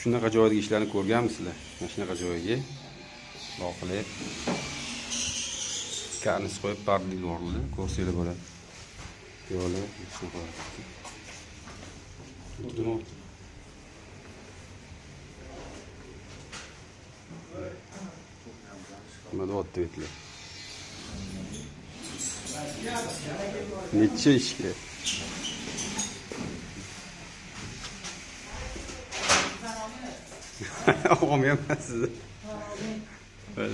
Shunaqa joydagi ishlarni ko'rganmisizlar? Mana shunaqa joyga boqilib karniz qo'yib parda yuborildi, ko'rsanglar bo'ladi. Piyola shunaqa. Nima deyapti betlar? Necha ishga? Olmayapman sizni. Bir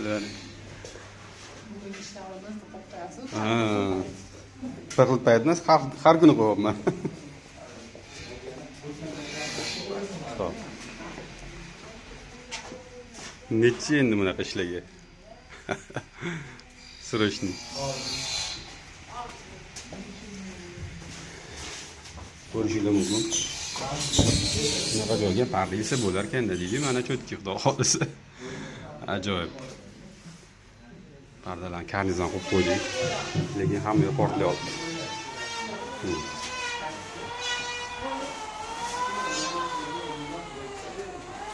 xil payt emas, har kuni qo'yapman. Xo'p. Necha endi bunaqa ishlarga? Срочный. Ko'rishingiz mumkin. Bunaqa joyga parda esa bo'lar ekanda deydi. Mana cho'tki, xudo xohlasa. Ajoyib. Pardalarni karnizdan qo'yib qo'ydik. Lekin hamma yer portlayapti.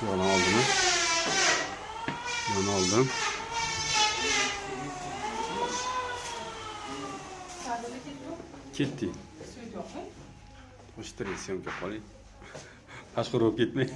Yana oldimi? Yana oldim. Ketdi. Qo'shtiring, syomka qoling. Tashqari bo'lib ketmang.